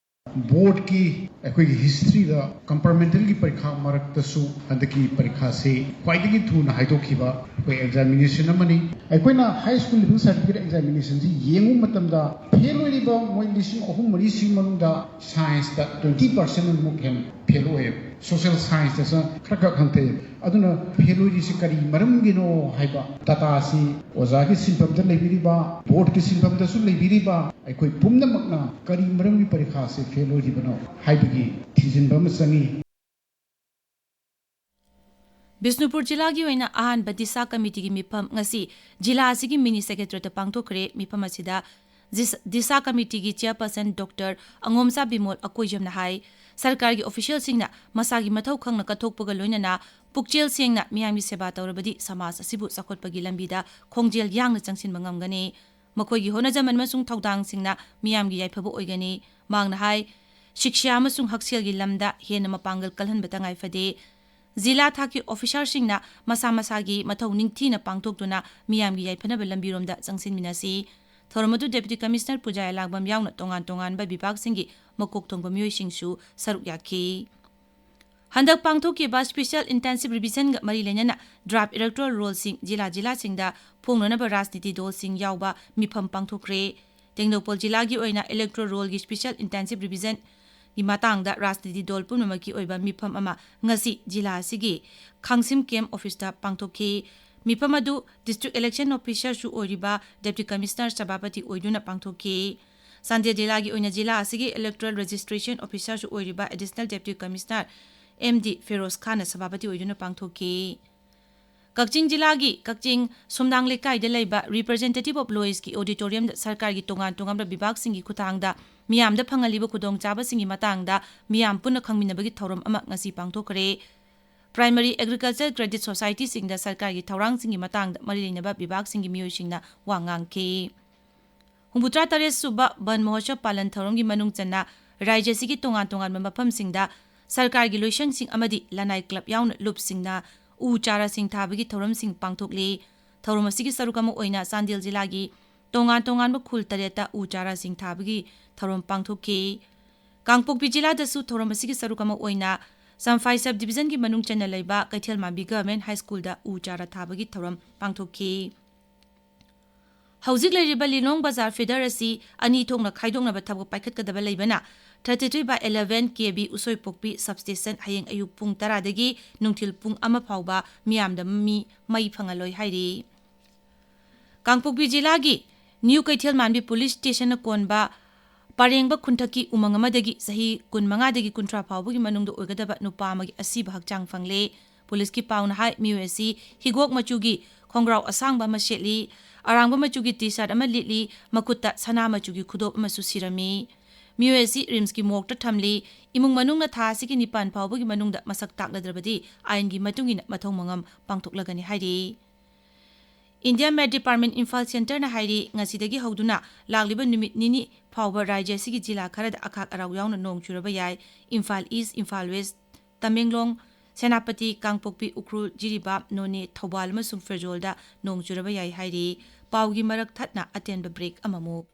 ꯕꯣꯔꯗꯀꯤ ꯑꯩꯈꯣꯏꯒꯤ ꯍꯤꯁꯇ꯭ꯔꯤꯗ ꯀꯝꯄꯥꯔꯃꯦꯟꯇꯦꯜꯒꯤ ꯄꯔꯤꯈꯥ ꯃꯔꯛꯇꯁꯨ ꯍꯟꯗꯛꯀꯤ ꯄꯔꯤꯈꯥꯁꯤ ꯈ꯭ꯋꯥꯏꯗꯒꯤ ꯊꯨꯅ ꯍꯥꯏꯗꯣꯛꯈꯤꯕ ꯑꯩꯈꯣꯏ ꯑꯦꯛꯖꯥꯃꯤꯅꯦꯁꯟ ꯑꯃꯅꯤ꯫ ꯑꯩꯈꯣꯏꯅ ꯍꯥꯏ ꯁ꯭ꯀꯨꯜ ꯂꯦꯚꯦꯜ ꯁꯥꯔꯇꯤꯐꯤꯀꯦꯠ ꯑꯦꯛꯖꯥꯃꯤꯅꯦꯁꯟꯁꯤ ꯌꯦꯡꯕ ꯃꯇꯝꯗ ꯐꯦꯜ ꯑꯣꯏꯔꯤꯕ ꯃꯣꯏ ꯂꯤꯁꯤꯡ ꯑꯍꯨꯝ ꯃꯔꯤꯁꯤꯒꯤ ꯃꯅꯨꯡꯗ ꯁꯥꯏꯟꯁꯇ ꯇ꯭ꯋꯦꯟꯇꯤ ꯄꯔꯁꯦꯟꯃꯨꯛ ꯍꯦꯟꯅ ꯐꯦꯜ ꯑꯣꯏꯌꯦꯕ꯫ ꯁꯣꯁꯤꯌꯦꯜ ꯁꯥꯏꯟꯁꯇꯁꯨ ꯈꯔ ꯈꯛ ꯍꯟꯊꯩ꯫ ꯑꯗꯨꯅ ꯐꯦꯜ ꯑꯣꯏꯔꯤꯁꯤ ꯀꯔꯤ ꯃꯔꯝꯒꯤꯅꯣ ꯍꯥꯏꯕ ꯗꯇꯥꯁꯤ ꯑꯣꯖꯥꯒꯤ ꯁꯤꯟꯐꯝꯗ ꯂꯩꯕꯤꯔꯤꯕ, ꯕꯣꯔꯗꯀꯤ ꯁꯤꯟꯐꯝꯗꯁꯨ ꯂꯩꯕꯤꯔꯤꯕ, ꯑꯩꯈꯣꯏ ꯄꯨꯝꯅꯃꯛꯅ ꯀꯔꯤ ꯃꯔꯝꯒꯤ ꯄꯔꯤꯈꯥꯁꯦ ꯐꯦꯜ ꯑꯣꯏꯔꯤꯕꯅꯣ ꯍꯥꯏꯕꯒꯤ ꯊꯤꯖꯤꯟꯕ ꯑꯃ ꯆꯪꯉꯤ꯫ ꯕꯤꯁꯅꯨꯄꯨꯔ ꯖꯤꯂꯥꯒꯤ ꯑꯣꯏꯅ ꯑꯍꯥꯟꯕ ꯗꯤꯁꯥ ꯀꯃꯤꯇꯤꯒꯤ ꯃꯤꯐꯝ ꯉꯁꯤ ꯖꯤꯂꯥ ꯑꯁꯤꯒꯤ ꯃꯤꯅꯤ ꯁꯦꯀ꯭ꯔꯦꯇꯔꯤꯌꯦꯠꯇ ꯄꯥꯡꯊꯣꯛꯈ꯭ꯔꯦ꯫ ꯃꯤꯐꯝ ꯑꯁꯤꯗ ꯖꯤꯁ-, ꯗꯤꯁꯥ ꯀꯃꯤꯇꯤꯒꯤ ꯆꯤꯌꯔꯄꯔꯁꯟ ꯗꯣꯛꯇꯔ ꯑꯉꯣꯝꯆꯥ ꯕꯤꯃꯣꯜ ꯑꯀꯣꯏꯖꯝꯅ ꯍꯥꯏ, ꯁꯔꯀꯥꯔꯒꯤ ꯑꯣꯐꯤꯁꯤꯌꯦꯜꯁꯤꯡꯅ ꯃꯁꯥꯒꯤ ꯃꯊꯧ ꯈꯪꯅ ꯀꯠꯊꯣꯛꯄꯒ ꯂꯣꯏꯅꯅ ꯄꯨꯛꯆꯦꯜ ꯁꯦꯡꯅ ꯃꯤꯌꯥꯝꯒꯤ ꯁꯦꯕꯥ ꯇꯧꯔꯕꯗꯤ ꯁꯃꯥꯖ ꯑꯁꯤꯕꯨ ꯆꯥꯎꯈꯠꯄꯒꯤ ꯂꯝꯕꯤꯗ ꯈꯣꯡꯖꯦꯜ ꯌꯥꯡꯅ ꯆꯪꯁꯤꯟꯕ ꯉꯝꯒꯅꯤ꯫ ꯃꯈꯣꯏꯒꯤ ꯍꯣꯠꯅꯖꯃꯟ ꯑꯃꯁꯨꯡ ꯊꯧꯗꯥꯡꯁꯤꯡꯅ ꯃꯤꯌꯥꯝꯒꯤ ꯌꯥꯏꯐꯕ ꯑꯣꯏꯒꯅꯤ꯫ ꯃꯍꯥꯛꯅ ꯍꯥꯏ, ꯁꯤꯛꯁꯥ ꯑꯃꯁꯨꯡ ꯍꯛꯁꯦꯜꯒꯤ ꯂꯝꯗ ꯍꯦꯟꯅ ꯃꯄꯥꯡꯒꯜ ꯀꯜꯍꯟꯕ ꯇꯉꯥꯏ ꯐꯗꯦ꯫ ꯖꯤꯂꯥ ꯊꯥꯛꯀꯤ ꯑꯣꯐꯤꯁꯥꯔꯁꯤꯡꯅ ꯃꯁꯥ ꯃꯁꯥꯒꯤ ꯃꯊꯧ ꯅꯤꯡꯊꯤꯅ ꯄꯥꯡꯊꯣꯛꯇꯨꯅ ꯃꯤꯌꯥꯝꯒꯤ ꯌꯥꯏꯐꯅꯕ ꯂꯝꯕꯤꯔꯣꯝꯗ ꯆꯪꯁꯤꯟꯃꯤꯟꯅꯁꯤ꯫ ꯊꯧꯔꯝ ꯑꯗꯨ ꯗꯦꯄꯨꯇꯤ ꯀꯃꯤꯁꯅꯔ ꯄꯨꯖꯥ ꯑꯦꯂꯥꯡꯕꯝ ꯌꯥꯎꯅ ꯇꯣꯉꯥꯟ ꯇꯣꯉꯥꯟꯕ ꯕꯤꯚꯥꯒꯁꯤꯡꯒꯤ ꯃꯀꯣꯛ ꯊꯣꯡꯕ ꯃꯤꯑꯣꯏꯁꯤꯡꯁꯨ ꯁꯔꯨꯛ ꯌꯥꯈꯤ꯫ ꯍꯟꯗꯛ ꯄꯥꯡꯊꯣꯛꯈꯤꯕ ꯁ꯭ꯄꯦꯁꯤꯌꯦꯜ ꯏꯟꯇꯦꯟꯁꯤꯚ ꯔꯤꯚꯤꯖꯟꯒ ꯃꯔꯤ ꯂꯩꯅꯅ ꯗ꯭ꯔꯥꯐ ꯏꯂꯦꯛꯇꯣꯔꯦꯜ ꯔꯣꯜꯁꯤꯡ ꯖꯤꯂꯥ ꯖꯤꯂꯥꯁꯤꯡꯗ ꯐꯣꯡꯅꯅꯕ ꯔꯥꯖꯅꯤꯇꯤ ꯗꯜꯁꯤꯡ ꯌꯥꯎꯕ ꯃꯤꯐꯝ ꯄꯥꯡꯊꯣꯛꯈ꯭ꯔꯦ꯫ ꯇꯦꯡꯅꯧꯄꯜ ꯖꯤꯂꯥꯒꯤ ꯑꯣꯏꯅ ꯏꯂꯦꯛꯇꯣꯔꯦꯜ ꯔꯣꯜꯒꯤ ꯁ꯭ꯄꯦꯁꯤꯌꯦꯜ ꯏꯟꯇꯦꯟꯁꯤꯚ ꯔꯤꯚꯤꯖꯟ ꯒꯤ ꯃꯇꯥꯡꯗ ꯔꯥꯖꯅꯤꯇꯤ ꯗꯜ ꯄꯨꯝꯅꯃꯛꯀꯤ ꯑꯣꯏꯕ ꯃꯤꯐꯝ ꯑꯃ ꯉꯁꯤ ꯖꯤꯂꯥ ꯑꯁꯤꯒꯤ ꯈꯥꯡꯁꯤꯝ ꯀꯦꯝ ꯑꯣꯐꯤꯁꯇ ꯄꯥꯡꯊꯣꯛꯈꯤ꯫ ꯃꯤꯐꯝ ꯑꯗꯨ ꯗꯤꯁꯇ꯭ꯔꯤꯛ ꯏꯂꯦꯛꯁꯟ ꯑꯣꯐꯤꯁꯔꯁꯨ ꯑꯣꯏꯔꯤꯕ ꯗꯦꯄ꯭ꯌꯨꯇꯤ ꯀꯃꯤꯁꯅꯔ ꯁꯚꯥꯄꯇꯤ ꯑꯣꯏꯗꯨꯅ ꯄꯥꯡꯊꯣꯛꯈꯤ꯫ ꯆꯥꯟꯗꯦꯜ ꯖꯤꯂꯥꯒꯤ ꯑꯣꯏꯅ ꯖꯤꯂꯥ ꯑꯁꯤꯒꯤ ꯏꯂꯦꯛꯇꯣꯔꯦꯜ ꯔꯦꯖꯤꯁꯇ꯭ꯔꯦꯁꯟ ꯑꯣꯐꯤꯁꯔꯁꯨ ꯑꯣꯏꯔꯤꯕ additional ꯗꯦꯄ꯭ꯌꯨꯇꯤ commissioner M D Firoz ꯈꯥꯟꯅ ꯁꯚꯥꯄꯇꯤ ꯑꯣꯏꯗꯨꯅ ꯄꯥꯡꯊꯣꯛꯈꯤ꯫ ꯀꯛꯆꯤꯡ ꯖꯤꯂꯥꯒꯤ ꯀꯛꯆꯤꯡ ꯁꯨꯝꯅꯥꯡ ꯂꯩꯀꯥꯏꯗ ꯂꯩꯕ Representative of Lois ꯀꯤ auditorium ꯗ ꯁꯔꯀꯥꯔꯒꯤ ꯇꯣꯉꯥꯟ ꯇꯣꯉꯥꯟꯕ ꯕꯤꯚꯥꯒꯁꯤꯡꯒꯤ ꯈꯨꯠꯊꯥꯡꯗ ꯃꯤꯌꯥꯝꯗ ꯐꯪꯍꯜꯂꯤꯕ ꯈꯨꯗꯣꯡꯆꯥꯕꯁꯤꯡꯒꯤ ꯃꯇꯥꯡꯗ ꯃꯤꯌꯥꯝ ꯄꯨꯟꯅ ꯈꯪꯃꯤꯟꯅꯕꯒꯤ ꯊꯧꯔꯝ ꯑꯃ ꯉꯁꯤ ꯄꯥꯡꯊꯣꯛꯈ꯭ꯔꯦ꯫ Primary Agriculture Credit Society ꯁꯤꯡꯗ ꯁꯔꯀꯥꯔꯒꯤ ꯊꯧꯔꯥꯡꯁꯤꯡꯒꯤ ꯃꯇꯥꯡꯗ ꯃꯔꯤ ꯂꯩꯅꯕ ꯕꯤꯚꯥꯒꯁꯤꯡꯒꯤ ꯃꯤꯑꯣꯏꯁꯤꯡꯅ ꯋꯥ ꯉꯥꯡꯈꯤ꯫ ꯍꯨꯝꯐꯨꯇꯔꯥ ꯇꯔꯦꯠ ꯁꯨꯕ ꯕꯟ ꯃꯍꯣꯠꯁꯕ ꯄꯥꯂꯟ ꯊꯧꯔꯝꯒꯤ ꯃꯅꯨꯡ ꯆꯟꯅ ꯔꯥꯖ꯭ꯌ ꯑꯁꯤꯒꯤ ꯇꯣꯉꯥꯟ ꯇꯣꯉꯥꯟꯕ ꯃꯐꯝꯁꯤꯡꯗ ꯁꯔꯀꯥꯔꯒꯤ ꯂꯣꯏꯁꯪꯁꯤꯡ ꯑꯃꯗꯤ ꯂꯅꯥꯏ ꯀ꯭ꯂꯕ ꯌꯥꯎꯅ ꯂꯨꯞꯁꯤꯡꯅ ꯎ ꯆꯥꯔꯥꯁꯤꯡ ꯊꯥꯕꯒꯤ ꯊꯧꯔꯝꯁꯤꯡ ꯄꯥꯡꯊꯣꯛꯂꯤ꯫ ꯊꯧꯔꯝ ꯑꯁꯤꯒꯤ ꯁꯔꯨꯛ ꯑꯃ ꯑꯣꯏꯅ ꯆꯥꯟꯗꯦꯜ ꯖꯤꯂꯥꯒꯤ ꯇꯣꯉꯥꯟ ꯇꯣꯉꯥꯟꯕ ꯈꯨꯜ ꯇꯔꯦꯠꯇ ꯎ ꯆꯥꯔꯥꯁꯤꯡ ꯊꯥꯕꯒꯤ ꯊꯧꯔꯝ ꯄꯥꯡꯊꯣꯛꯈꯤ꯫ ꯀꯥꯡꯄꯣꯛꯄꯤ ꯖꯤꯂꯥꯗꯁꯨ ꯊꯧꯔꯝ ꯑꯁꯤꯒꯤ ꯁꯔꯨꯛ ꯑꯃ ꯑꯣꯏꯅ ꯆꯝꯐꯥꯏ sub division ꯒꯤ ꯃꯅꯨꯡ ꯆꯟꯅ ꯂꯩꯕ ꯀꯩꯊꯦꯜꯃꯥꯟꯕꯤ Government High School ꯗ ꯎ ꯆꯥꯔꯥ ꯊꯥꯕꯒꯤ ꯊꯧꯔꯝ ꯄꯥꯡꯊꯣꯛꯈꯤ꯫ ꯍꯧꯖꯤꯛ ꯂꯩꯔꯤꯕ ꯂꯤꯂꯣꯡ ꯕꯖꯥꯔ feeder ꯑꯁꯤ ꯑꯅꯤ ꯊꯣꯛꯅ ꯈꯥꯏꯗꯣꯛꯅꯕ ꯊꯕꯛ ꯄꯥꯏꯈꯠꯀꯗꯕ ꯂꯩꯕꯅ, thirty three by eleven K V ꯎꯁꯣꯏꯄꯣꯛꯄꯤ substation ꯍꯌꯦꯡ ꯑꯌꯨꯛ ꯄꯨꯡ ꯇꯔꯥꯗꯒꯤ ꯅꯨꯡꯊꯤꯜ ꯄꯨꯡ ꯑꯃ ꯐꯥꯎꯕ ꯃꯤꯌꯥꯝꯗ ꯃꯤ ꯃꯩ ꯐꯪꯍꯜꯂꯣꯏ ꯍꯥꯏꯔꯤ꯫ ꯀꯥꯡꯄꯣꯛꯄꯤ ꯖꯤꯂꯥꯒꯤ ꯅ꯭ꯌꯨ ꯀꯩꯊꯦꯜꯃꯥꯟꯕꯤ police station ꯅ ꯀꯣꯟꯕ ꯄꯔꯦꯡꯕ ꯈꯨꯟꯊꯛꯀꯤ ꯎꯃꯪ ꯑꯃꯗꯒꯤ ꯆꯍꯤ ꯀꯨꯟꯃꯉꯥꯗꯒꯤ ꯀꯨꯟꯊ꯭ꯔꯥ ꯐꯥꯎꯕꯒꯤ ꯃꯅꯨꯡꯗ ꯑꯣꯏꯒꯗꯕ ꯅꯨꯄꯥ ꯑꯃꯒꯤ ꯑꯁꯤꯕ ꯍꯛꯆꯥꯡ ꯐꯪꯂꯦ꯫ ꯄꯨꯂꯤꯁꯀꯤ ꯄꯥꯎꯅ ꯍꯥꯏ, ꯃꯤꯑꯣꯏ ꯑꯁꯤ ꯍꯤꯒꯣꯛ ꯃꯆꯨꯒꯤ ꯈꯣꯡꯒ꯭ꯔꯥꯎ ꯑꯁꯥꯡꯕ ꯑꯃ ꯁꯦꯠꯂꯤ, ꯑꯔꯥꯡꯕ ꯃꯆꯨꯒꯤ T-shirt ꯑꯃ ꯂꯤꯠꯂꯤ, ꯃꯈꯨꯠꯇ ꯁꯅꯥ ꯃꯆꯨꯒꯤ ꯈꯨꯗꯣꯞ ꯑꯃꯁꯨ ꯁꯤꯔꯝꯃꯤ꯫ ꯃꯤꯑꯣꯏ ꯑꯁꯤ RIMS ꯀꯤ morgue ꯇ ꯊꯝꯂꯤ꯫ ꯏꯃꯨꯡ ꯃꯅꯨꯡꯅ ꯊꯥ ꯑꯁꯤꯒꯤ ꯅꯤꯄꯥꯟ ꯐꯥꯎꯕꯒꯤ ꯃꯅꯨꯡꯗ ꯃꯁꯛ ꯇꯥꯛꯅꯗ꯭ꯔꯕꯗꯤ ꯑꯥꯏꯟꯒꯤ ꯃꯇꯨꯡ ꯏꯟꯅ ꯃꯊꯧ ꯃꯉꯝ ꯄꯥꯡꯊꯣꯛꯂꯒꯅꯤ ꯍꯥꯏꯔꯤ꯫ India Met Department Imphal centre ꯅ ꯍꯥꯏꯔꯤ, ꯉꯁꯤꯗꯒꯤ ꯍꯧꯗꯨꯅ ꯂꯥꯛꯂꯤꯕ ꯅꯨꯃꯤꯠ ꯅꯤꯅꯤ ꯐꯥꯎꯕ ꯔꯥꯖ꯭ꯌ ꯑꯁꯤꯒꯤ ꯖꯤꯂꯥ ꯈꯔꯗ ꯑꯈꯥꯛ ꯑꯔꯥꯎ ꯌꯥꯎꯅ ꯅꯣꯡ ꯆꯨꯔꯕ ꯌꯥꯏ꯫ ꯏꯝꯐꯥꯜ East, ꯏꯝꯐꯥꯜ West, ꯇꯃꯦꯡꯂꯣꯡ, ꯁꯦꯅꯥꯄꯇꯤ, ꯀꯥꯡꯄꯣꯛꯄꯤ, ꯎꯈ꯭ꯔꯨꯜ, ꯖꯤꯔꯤꯕꯥꯝ, ꯅꯣꯅꯦ, ꯊꯧꯕꯥꯜ ꯑꯃꯁꯨꯡ ꯐꯦꯔꯖꯣꯜꯗ ꯅꯣꯡ ꯆꯨꯔꯕ ꯌꯥꯏ ꯍꯥꯏꯔꯤ꯫ ꯄꯥꯎꯒꯤ ꯃꯔꯛ ꯊꯠꯅ ꯑꯇꯦꯟꯕ break ꯑꯃꯃꯨꯛ꯫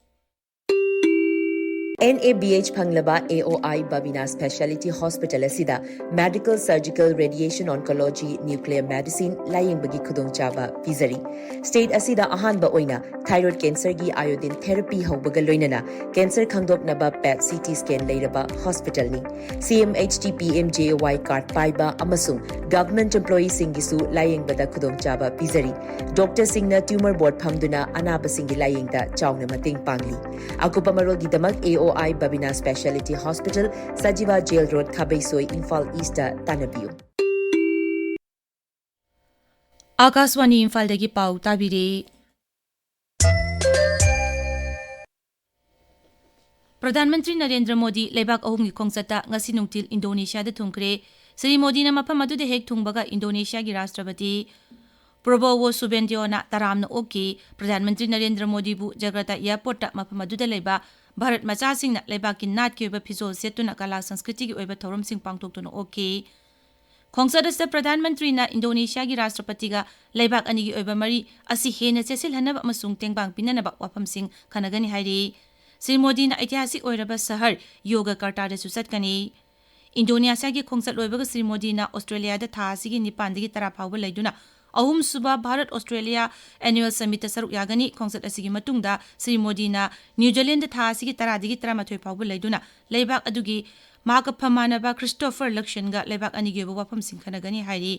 NABH ꯐꯪꯂꯕ AOI Babina Speciality Hospital ꯑꯁꯤꯗ Medical, Surgical, Radiation Oncology, Nuclear Medicine ꯂꯥꯌꯦꯡꯕꯒꯤ ꯈꯨꯗꯣꯡꯆꯥꯕ ꯄꯤꯖꯔꯤ꯫ State ꯑꯁꯤꯗ ꯑꯍꯥꯟꯕ ꯑꯣꯏꯅ thyroid cancerꯒꯤ iodine therapy ꯍꯧꯕꯒ ꯂꯣꯏꯅꯅ cancer ꯈꯪꯗꯣꯛꯅꯕ PET CT scan ꯂꯩꯔꯕ hospitalꯅꯤ꯫ CMHT PMJAY card ꯄꯥꯏꯕ ꯑꯃꯁꯨꯡ government employeeꯁꯤꯡꯒꯤꯁꯨ ꯂꯥꯌꯦꯡꯕꯗ ꯈꯨꯗꯣꯡꯆꯥꯕ ꯄꯤꯖꯔꯤ꯫ Doctorꯁꯤꯡꯅ tumor board ꯐꯝꯗꯨꯅ ꯑꯅꯥꯕꯁꯤꯡꯒꯤ ꯂꯥꯌꯦꯡꯗ ꯆꯥꯎꯅ ꯃꯇꯦꯡ ꯄꯥꯡꯂꯤ꯫ ꯑꯀꯨꯞꯄ ꯃꯔꯣꯜꯒꯤꯗꯃꯛ AOI Babina Speciality Hospital, Sajiwa Jail Road, ꯈꯥꯕꯩꯁꯣꯏ, Imphal Eastꯇ ꯇꯥꯟꯅꯕꯤꯌꯨ꯫ ꯑꯥꯀꯥꯁꯋꯥꯅꯤ ꯏꯝꯐꯥꯜꯗꯒꯤ ꯄꯥꯎ ꯇꯥꯕꯤꯔꯦ꯫ ꯄ꯭ꯔꯙꯥꯟ ꯃꯟꯇ꯭ꯔꯤ ꯅꯔꯦꯟꯗ꯭ꯔ ꯃꯣꯗꯤ ꯂꯩꯕꯥꯛ ꯑꯍꯨꯝꯒꯤ ꯈꯣꯡꯆꯠꯇ ꯉꯁꯤ ꯅꯨꯡꯊꯤꯜ ꯏꯟꯗꯣꯅꯦꯁꯤꯌꯥꯗ ꯊꯨꯡꯈ꯭ꯔꯦ꯫ ꯁ꯭ꯔꯤ ꯃꯣꯗꯤꯅ ꯃꯐꯝ ꯑꯗꯨꯗ ꯍꯦꯛ ꯊꯨꯡꯕꯒ ꯏꯟꯗꯣꯅꯦꯁꯤꯌꯥꯒꯤ ꯔꯥꯁꯇ꯭ꯔꯄꯇꯤ ꯄ꯭ꯔꯣꯕꯣꯋꯣ ꯁꯨꯕꯦꯟꯗꯤꯌꯣꯅ ꯇꯔꯥꯝꯅ ꯑꯣꯛꯈꯤ꯫ ꯄ꯭ꯔꯙꯥꯟ ꯃꯟꯇ꯭ꯔꯤ ꯅꯔꯦꯟꯗ꯭ꯔ ꯃꯣꯗꯤꯕꯨ ꯖꯒꯔꯇꯥ ꯑꯦꯌꯔꯄꯣꯔꯠꯇ ꯃꯐꯝ ꯑꯗꯨꯗ ꯂꯩꯕ ꯚꯥꯔꯠ ꯃꯆꯥꯁꯤꯡꯅ ꯂꯩꯕꯥꯛꯀꯤ ꯅꯥꯠꯀꯤ ꯑꯣꯏꯕ ꯐꯤꯖꯣꯜ ꯁꯦꯠꯇꯨꯅ ꯀꯂꯥ ꯁꯪꯁꯀ꯭ꯔꯤꯇꯤꯒꯤ ꯑꯣꯏꯕ ꯊꯧꯔꯝꯁꯤꯡ ꯄꯥꯡꯊꯣꯛꯇꯨꯅ ꯑꯣꯛꯈꯤ꯫ ꯈꯣꯡꯆꯠ ꯑꯁꯤꯗ ꯄ꯭ꯔꯙꯥꯟ ꯃꯟꯇ꯭ꯔꯤꯅ ꯏꯟꯗꯣꯅꯦꯁꯤꯌꯥꯒꯤ ꯔꯥꯁꯇ꯭ꯔꯄꯇꯤꯒ ꯂꯩꯕꯥꯛ ꯑꯅꯤꯒꯤ ꯑꯣꯏꯕ ꯃꯔꯤ ꯑꯁꯤ ꯍꯦꯟꯅ ꯆꯦꯠꯁꯤꯜꯍꯟꯅꯕ ꯑꯃꯁꯨꯡ ꯇꯦꯡꯕꯥꯡ ꯄꯤꯅꯅꯕ ꯋꯥꯐꯝꯁꯤꯡ ꯈꯟꯅꯒꯅꯤ ꯍꯥꯏꯔꯤ꯫ ꯁ꯭ꯔꯤ ꯃꯣꯗꯤꯅ ꯑꯩꯇꯤꯍꯥꯁꯤꯛ ꯑꯣꯏꯔꯕ ꯁꯍꯔ ꯌꯣꯒꯀꯔꯇꯥꯗꯁꯨ ꯆꯠꯀꯅꯤ꯫ ꯏꯟꯗꯣꯅꯦꯁꯤꯌꯥꯒꯤ ꯈꯣꯡꯆꯠ ꯂꯣꯏꯕꯒ ꯁ꯭ꯔꯤ ꯃꯣꯗꯤꯅ ꯑꯣꯁꯇ꯭ꯔꯦꯂꯤꯌꯥꯗ ꯊꯥ ꯑꯁꯤꯒꯤ ꯅꯤꯄꯥꯟꯗꯒꯤ ꯇꯔꯥ ꯐꯥꯎꯕ ꯂꯩꯗꯨꯅ ꯑꯍꯨꯝꯁꯨꯕ ꯚꯥꯔꯠ ꯑꯣꯁꯇ꯭ꯔꯦꯂꯤꯌꯥ annual summitꯇ ꯁꯔꯨꯛ ꯌꯥꯒꯅꯤ꯫ ꯈꯣꯡꯆꯠ ꯑꯁꯤꯒꯤ ꯃꯇꯨꯡꯗ ꯁ꯭ꯔꯤ ꯃꯣꯗꯤꯅ ꯅ꯭ꯌꯨ ꯖꯤꯂꯦꯟꯗ ꯊꯥ ꯑꯁꯤꯒꯤ ꯇꯔꯥꯗꯒꯤ ꯇꯔꯥꯃꯥꯊꯣꯏ ꯐꯥꯎꯕ ꯂꯩꯗꯨꯅ ꯂꯩꯕꯥꯛ ꯑꯗꯨꯒꯤ ꯃꯍꯥꯛꯀ ꯐꯝꯃꯥꯟꯅꯕ ꯈ꯭ꯔꯤꯁꯇꯣꯐꯔ ꯂꯛꯁꯟꯒ ꯂꯩꯕꯥꯛ ꯑꯅꯤꯒꯤ ꯑꯣꯏꯕ ꯋꯥꯐꯝꯁꯤꯡ ꯈꯟꯅꯒꯅꯤ ꯍꯥꯏꯔꯤ꯫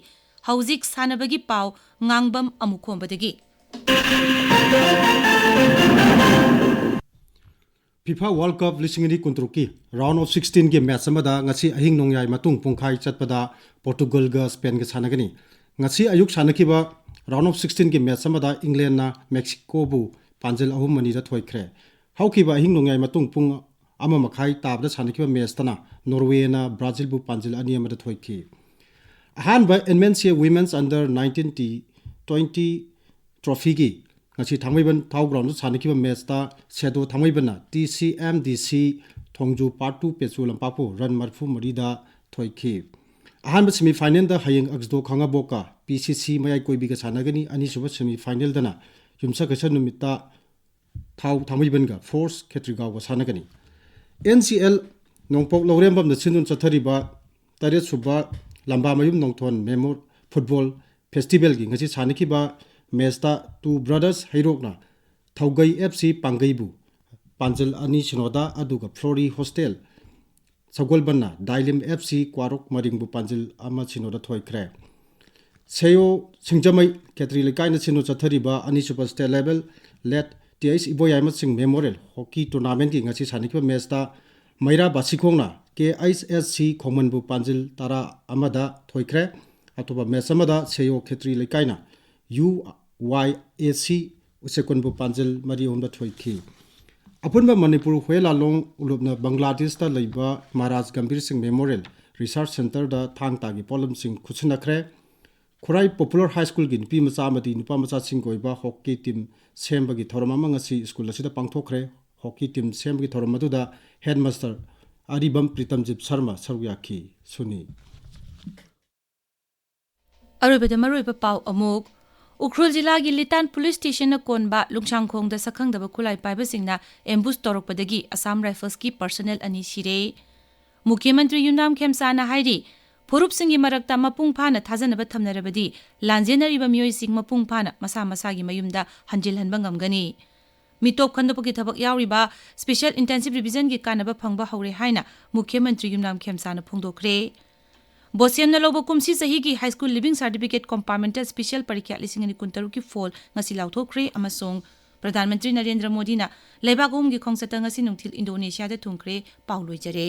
ꯍꯧꯖꯤꯛ ꯁꯥꯟꯅꯕꯒꯤ ꯄꯥꯎ ꯉꯥꯡꯕꯝ ꯑꯃꯨꯈꯣꯝꯕꯗꯒꯤ꯫ FIFA World Cup ꯂꯤꯁꯤꯡ ꯑꯅꯤ ꯀꯨꯟꯇꯔꯨꯛꯀꯤ round of sixteenꯒꯤ match ꯑꯃꯗ ꯉꯁꯤ ꯑꯍꯤꯡ ꯅꯣꯡꯌꯥꯏ ꯃꯇꯨꯡ ꯄꯨꯡꯈꯥꯏ ꯆꯠꯄꯗ ꯄꯣꯔꯇꯨꯒꯜꯒ ꯁ꯭ꯄꯦꯟꯒ ꯁꯥꯟꯅꯒꯅꯤ꯫ ꯉꯁꯤ ꯑꯌꯨꯛ ꯁꯥꯟꯅꯈꯤꯕ round of sixteenꯒꯤ match ꯑꯃꯗ ꯏꯪꯂꯦꯟꯅ ꯃꯦꯛꯁꯤꯀꯣꯕꯨ ꯄꯥꯟꯖꯤꯜ ꯑꯍꯨꯝ ꯑꯅꯤꯗ ꯊꯣꯏꯈ꯭ꯔꯦ꯫ ꯍꯧꯈꯤꯕ ꯑꯍꯤꯡ ꯅꯣꯡꯌꯥꯏ ꯃꯇꯨꯡ ꯄꯨꯡ ꯑꯃ ꯃꯈꯥꯏ ꯇꯥꯕꯗ ꯁꯥꯟꯅꯈꯤꯕ matchꯇꯅ ꯅꯣꯔꯋꯦꯅ ꯕ꯭ꯔꯥꯖꯤꯜꯕꯨ ꯄꯥꯟꯖꯤꯜ ꯑꯅꯤ ꯑꯃꯗ ꯊꯣꯏꯈꯤ꯫ ꯑꯍꯥꯟꯕ NMCA Women's Under nineteen T twenty trophyꯒꯤ ꯉꯁꯤ ꯊꯥꯡꯃꯩꯕꯟ ꯊꯥꯎ groundꯗ ꯁꯥꯟꯅꯈꯤꯕ matchꯇ ꯁꯦꯗꯣ ꯊꯥꯡꯃꯩꯕꯟꯅ TCMDC ꯊꯣꯡꯖꯨ Part Two ꯄꯦꯆꯨ ꯂꯝꯄꯥꯛꯄꯨ run ꯃꯔꯤꯐꯨ ꯃꯔꯤꯗ ꯊꯣꯏꯈꯤ꯫ ꯑꯍꯥꯟꯕ semifinalꯗ ꯍꯌꯦꯡ ꯑꯛꯁꯗꯣ ꯈꯥꯉꯕꯣꯛꯀ PCC ꯃꯌꯥꯏ ꯀꯣꯏꯕꯤꯒ ꯁꯥꯟꯅꯒꯅꯤ꯫ ꯑꯅꯤꯁꯨꯕ semifinalꯗꯅ ꯌꯨꯝꯁꯀꯩꯁ ꯅꯨꯃꯤꯠꯇ ꯊꯥꯎ ꯊꯥꯡꯃꯩꯕꯟꯒ Force ꯈꯦꯇ꯭ꯔꯤꯒꯥꯎꯒ ꯁꯥꯟꯅꯒꯅꯤ꯫ ꯑꯦꯟ ꯁꯤ ꯑꯦꯜ ꯅꯣꯡꯄꯣꯛ ꯂꯧꯔꯦꯝꯕꯝꯗ ꯁꯤꯟꯗꯨꯅ ꯆꯠꯊꯔꯤꯕ ꯇꯔꯦꯠ ꯁꯨꯕ ꯂꯝꯕꯥꯃꯌꯨꯝ ꯅꯣꯡꯊꯣꯟ ꯃꯦꯃꯣ ꯐꯨꯠꯕꯣꯜ ꯐꯦꯁꯇꯤꯚꯦꯜꯒꯤ ꯉꯁꯤ ꯁꯥꯟꯅꯈꯤꯕ ꯃꯦꯆꯇ ꯇꯨ ꯕ꯭ꯔꯗꯔꯁ ꯍꯩꯔꯣꯛꯅ ꯊꯧꯒꯩ ꯑꯦꯐ ꯁꯤ ꯄꯥꯡꯒꯩꯕꯨ ꯄꯥꯟꯖꯜ ꯑꯅꯤ ꯁꯤꯅꯣꯗ, ꯑꯗꯨꯒ ꯐ꯭ꯂꯣꯔꯤ ꯍꯣꯁꯇꯦꯜ ꯁꯒꯣꯜꯕꯟꯅ ꯗꯥꯏꯂꯤꯝ ꯑꯦꯐ ꯁꯤ ꯀ꯭ꯋꯥꯔꯣꯛ ꯃꯔꯤꯡꯕꯨ ꯄꯥꯟꯖꯤꯜ ꯑꯃ ꯁꯤꯅꯣꯗ ꯊꯣꯏꯈ꯭ꯔꯦ꯫ ꯁꯦꯌꯣ ꯁꯤꯡꯖꯃꯩ ꯈꯦꯇ꯭ꯔꯤ ꯂꯩꯀꯥꯏꯅ ꯁꯤꯟꯗꯨꯅ ꯆꯠꯊꯔꯤꯕ ꯑꯅꯤꯁꯨꯕ state level late T H Iboyaima Singh memorial hockey ꯇꯣꯔꯅꯥꯃꯦꯟꯠꯀꯤ ꯉꯁꯤ ꯁꯥꯟꯅꯈꯤꯕ ꯃꯦꯆꯇ ꯃꯩꯔꯥ ꯕꯥꯁꯤꯈꯣꯡꯅ ꯀꯦ ꯑꯩꯆ ꯑꯦꯁ ꯁꯤ ꯈꯣꯡꯃꯟꯕꯨ ꯄꯥꯟꯖꯤꯜ ꯇꯔꯥ ꯑꯃꯗ ꯊꯣꯏꯈ꯭ꯔꯦ꯫ ꯑꯇꯣꯞꯄ ꯃꯦꯆ ꯑꯃꯗ ꯁꯦꯌꯣ ꯈꯦꯇ꯭ꯔꯤ ꯂꯩꯀꯥꯏꯅ ꯌꯨ ꯋꯥꯏ ꯑꯦ ꯁꯤ ꯎꯆꯦꯀꯣꯟꯕꯨ ꯄꯥꯟꯖꯤꯜ ꯃꯔꯤ ꯑꯍꯨꯝꯗ ꯊꯣꯏꯈꯤ꯫ ꯑꯄꯨꯟꯕ ꯃꯅꯤꯄꯨꯔ ꯍꯨꯌꯦꯟ ꯂꯥꯂꯣꯡ ꯂꯨꯞꯅ ꯕꯪꯒ꯭ꯂꯥꯗꯦꯁꯇ ꯂꯩꯕ ꯃꯍꯥꯔꯥꯖ ꯒꯝꯚꯤꯔ ꯁꯤꯡ ꯃꯦꯃꯣꯔꯤꯌꯦꯜ ꯔꯤꯁꯔꯆ ꯁꯦꯟꯇꯔꯗ ꯊꯥꯡ ꯇꯥꯒꯤ ꯄꯣꯠꯂꯝꯁꯤꯡ ꯈꯨꯠꯁꯤꯟꯅꯈ꯭ꯔꯦ꯫ ꯈꯨꯔꯥꯏ ꯄꯣꯄꯨꯂꯔ ꯍꯥꯏ ꯁ꯭ꯀꯨꯜꯒꯤ ꯅꯨꯄꯤ ꯃꯆꯥ ꯑꯃꯗꯤ ꯅꯨꯄꯥ ꯃꯆꯥꯁꯤꯡꯒꯤ ꯑꯣꯏꯕ ꯍꯣꯀꯤ ꯇꯤꯝ ꯁꯦꯝꯕꯒꯤ ꯊꯧꯔꯝ ꯑꯃ ꯉꯁꯤ ꯁ꯭ꯀꯨꯜ ꯑꯁꯤꯗ ꯄꯥꯡꯊꯣꯛꯈ꯭ꯔꯦ꯫ ꯍꯣꯀꯤ ꯇꯤꯝ ꯁꯦꯝꯕꯒꯤ ꯊꯧꯔꯝ ꯑꯗꯨꯗ ꯍꯦꯗꯃꯥꯁꯇꯔ ꯑꯔꯤꯕꯝ ꯄ꯭ꯔꯤꯇꯝꯖꯤꯠ ꯁꯔꯃ ꯁꯔꯨꯛ ꯌꯥꯈꯤ꯫ ꯁꯨꯅꯤ꯫ ꯑꯔꯣꯏꯕꯗ ꯃꯔꯨꯑꯣꯏꯕ ꯄꯥꯎ ꯑꯃꯨꯛ꯫ ꯎꯈ꯭ꯔꯨꯜ ꯖꯤꯂꯥꯒꯤ ꯂꯤꯇꯥꯟ ꯄꯨꯂꯤꯁ ꯁ꯭ꯇꯦꯁꯟꯅ ꯀꯣꯟꯕ ꯂꯨꯡꯁꯥꯡꯈꯣꯡꯗ ꯁꯛꯈꯪꯗꯕ ꯈꯨꯠꯂꯥꯏ ꯄꯥꯏꯕꯁꯤꯡꯅ ꯑꯦꯝꯕꯨꯁ ꯇꯧꯔꯛꯄꯗꯒꯤ ꯑꯁꯥꯝ ꯔꯥꯏꯐꯜꯁꯀꯤ ꯄꯔꯁꯅꯦꯜ ꯑꯅꯤ ꯁꯤꯔꯦ꯫ ꯃꯨꯈ꯭ꯌ ꯃꯟꯇ꯭ꯔꯤ ꯌꯨꯝꯅꯥꯝ ꯈꯦꯝꯁꯥꯅ ꯍꯥꯏꯔꯤ, ꯐꯨꯔꯨꯞꯁꯤꯡꯒꯤ ꯃꯔꯛꯇ ꯃꯄꯨꯡ ꯐꯥꯅ ꯊꯥꯖꯅꯕ ꯊꯝꯅꯔꯕꯗꯤ ꯂꯥꯟꯖꯦꯟꯅꯔꯤꯕ ꯃꯤꯑꯣꯏꯁꯤꯡ ꯃꯄꯨꯡ ꯐꯥꯅ ꯃꯁꯥ ꯃꯁꯥꯒꯤ ꯃꯌꯨꯝꯗ ꯍꯟꯖꯤꯜꯍꯟꯕ ꯉꯝꯒꯅꯤ꯫ ꯃꯤꯇꯣꯞ ꯈꯟꯗꯣꯛꯄꯒꯤ ꯊꯕꯛ ꯌꯥꯎꯔꯤꯕ ꯁ꯭ꯄꯦꯁꯦꯜ ꯏꯟꯇꯦꯟꯁꯤꯚ ꯔꯤꯚꯤꯖꯟꯒꯤ ꯀꯥꯟꯅꯕ ꯐꯪꯕ ꯍꯧꯔꯦ ꯍꯥꯏꯅ ꯃꯨꯈ꯭ꯌ ꯃꯟꯇ꯭ꯔꯤ ꯌꯨꯝꯅꯥꯝ ꯈꯦꯝꯁꯥꯅ ꯐꯣꯡꯗꯣꯛꯈ꯭ꯔꯦ꯫ ꯕꯣꯁꯦꯝꯅ ꯂꯧꯕ ꯀꯨꯝꯁꯤ ꯆꯍꯤꯒꯤ ꯍꯥꯏ school leaving certificate compartmental special ꯄꯔꯤꯈ꯭ꯌꯥ ꯂꯤꯁꯤꯡ ꯑꯅꯤ ꯀꯨꯟꯇꯔꯨꯛꯀꯤ ꯐꯣꯜ ꯉꯁꯤ ꯂꯥꯎꯊꯣꯛꯈ꯭ꯔꯦ ꯑꯃꯁꯨꯡ ꯄ꯭ꯔꯙꯥꯟ ꯃꯟꯇ꯭ꯔꯤ ꯅꯔꯦꯟꯗ꯭ꯔ ꯃꯣꯗꯤꯅ ꯂꯩꯕꯥꯛ ꯑꯍꯨꯝꯒꯤ ꯈꯣꯡꯆꯠꯇ ꯉꯁꯤ ꯅꯨꯡꯊꯤꯜ ꯏꯟꯗꯣꯅꯦꯁꯤꯌꯥꯗ ꯊꯨꯡꯈ꯭ꯔꯦ꯫ ꯄꯥꯎ ꯂꯣꯏꯖꯔꯦ꯫